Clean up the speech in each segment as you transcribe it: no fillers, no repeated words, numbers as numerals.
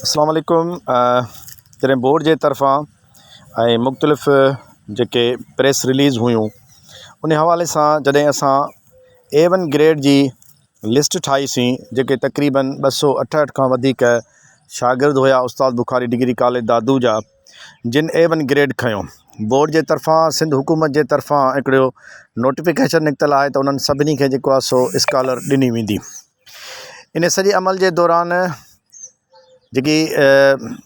اسلام عليڪم جڏهن بورڊ جي طرفان ۽ مختلف جيڪي پريس رليز هيون ان حوالي سان جڏهن اسان اي ون گريڊ جي لسٽ ٺاهيسين جيڪي تقريبن ٻه سو اٺهٺ کان وڌيڪ شاگرد هيا استاد بخاري ڊگري ڪاليج دادو جا جن اي ون گريڊ کنيو بورڊ جي طرفان سنڌ حڪومت جي طرفان هڪڙو نوٽيفڪيشن نڪتل آهي ته انهن سڀني کي جيڪو آهي سو اسڪالر ڏني ويندي ان سڄي عمل جي دوران جيڪي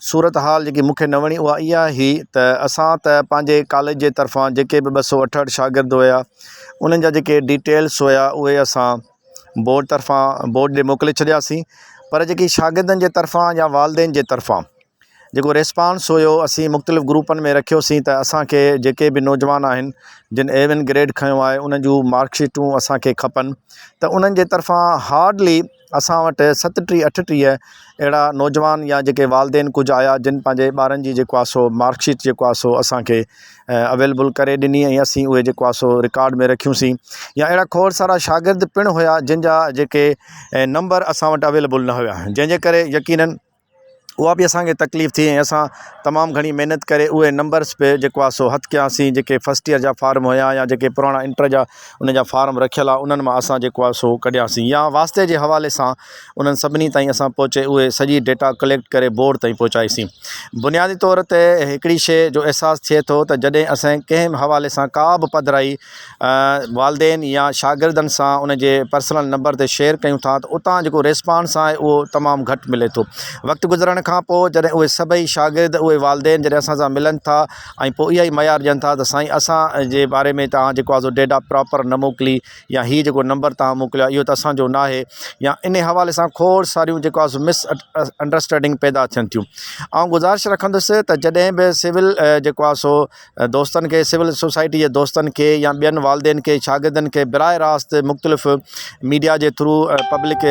صورت حال جيڪي مون کي نه وڻي اها اها هئي ته اسان ته پنهنجي ڪاليج جي طرفان جيڪي به ٻه سو اٺهٺ شاگرد هيا انهن جا جيڪي ڊيٽيلس هيا اهي اسان بورڊ طرفان بورڊ ڏي موڪلي ڇڏياسين پر جيڪي شاگردن جي طرفان يا والدين جي طرفان جيڪو ريسپانس هيو اسين مختلف گروپن ۾ رکيوسين ته اسان کي جيڪي به نوجوان آهن جن اي ون گريڊ کنيو آهي انهن جون مارڪ شيٽون اسان کي کپن ته انهن جي طرفان هارڊلي اسان وٽ ستٽيهه اٺٽيهه اهڙا نوجوان يا جيڪي والدين ڪجهه آيا جن پنهنجي ٻارن جي جيڪو آهي سو مارڪ شيٽ جيڪو آهي سو اسان کي اويليبل ڪري ڏني ۽ اسين اهي جيڪو آهي سو رڪارڊ ۾ رکيونسين يا اهڙا کوڙ سارا شاگرد پڻ هيا جن جا جيڪي نمبر اسان وٽ اويليبل نه هيا جنهن جي ڪري يقينن اها به اسان کي تڪليف ٿي ۽ اسان تمام گهڻي محنت ڪري اهي نمبرس به جيڪو آهي سو هٿ ڪياسين جيڪي فرسٽ ايئر جا فارم هيا يا جيڪي پراڻا انٽر جا ان جا فارم رکيل هئا انهن مان اسان جيڪو آهي سو ڪڍياسين يا واسطي جي حوالي سان انهن سڀني تائين اسان پهچي اهي سڄي ڊيٽا ڪليڪٽ ڪري بورڊ تائين پهچائيسين بنيادي طور تي هڪڙي شيء جو احساس ٿئي ٿو ته جڏهن اسان ڪنهن به حوالي سان ڪا به پڌرائي والدين يا شاگردن سان ان جي پرسنل نمبر تي شيئر ڪيون ٿا ته اتان جيڪو ريسپانس آهي اهو تمام گهٽ ملي ٿو وقت گذرڻ کان پوء جڏهن اهي سڀئي شاگرد اهي والدين جڏهن اسان سان ملن ٿا ۽ پوء اها ئي ميار ڏين ٿا ته سائين اسان جي باري ۾ توهان جيڪو آهي سو ڊيٽا پراپر نه موڪلي يا هي جيڪو نمبر توهان موڪليو آهي اهو ته اسان جو نه آهي يا ان حوالي سان کوڙ ساريون جيڪو آهي سو مس انڊراسٽينڊنگ پيدا ٿين ٿيون آئون گذارش رکندس ته جڏهن به سول جيڪو آهي سو دوستن کي سول سوسائٽي جي دوستن کي يا ٻين والدين کي شاگردن کي براهه راست مختلف ميڊيا جي ٿرو پبلڪ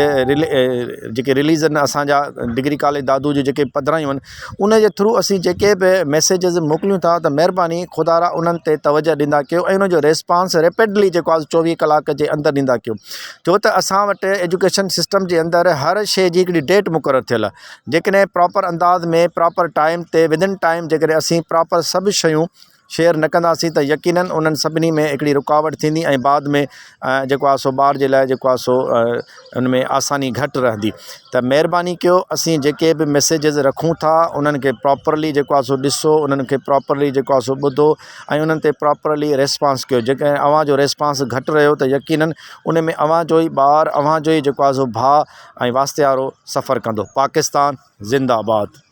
جيڪي رليز آهن اسانجا ڊگري ڪاليج دادو جون جيڪي پڌرايون آهن ان جي ٿرو اسين جيڪي به ميسيجز موڪليون ٿا ته مهرباني خدا را انهن تي توجه ڏيندا ڪيو ۽ ان جو ريسپانس ريپڊلي جيڪو آهي چوويهه ڪلاڪ جي اندر ڏيندا ڪيو ڇو ته اسان وٽ ايجوڪيشن سسٽم جي اندر هر شيء جي هڪڙي ڊيٽ مقرر ٿيل آهي جيڪڏهن پراپر انداز ۾ پراپر ٽائيم تي ودن ٽائيم جيڪڏهن اسين پراپر سڀ شيون شيئر نه ڪنداسين ته يقينن انهن سڀني ۾ هڪڙي رڪاوٽ ٿيندي ۽ بعد ۾ جيڪو آهي سو ٻار جي لاء جيڪو آهي سو ان ۾ آساني گهٽ رهندي ته مهرباني ڪيو اسين جيڪي به ميسيجز رکون ٿا انهن کي پراپرلي جيڪو آهي سو ڏسو انهن کي پراپرلي جيڪو آهي سو ٻڌو ۽ انهن تي پراپرلي ريسپانس ڪيو جيڪڏهن اوهان جو ريسپانس گهٽ رهيو ته يقينن ان ۾ اوهان جو ئي ٻار اوهان جو ئي جيڪو آهي سو ڀاء ۽ واسطي وارو سفر ڪندو پاڪستان زنده آباد.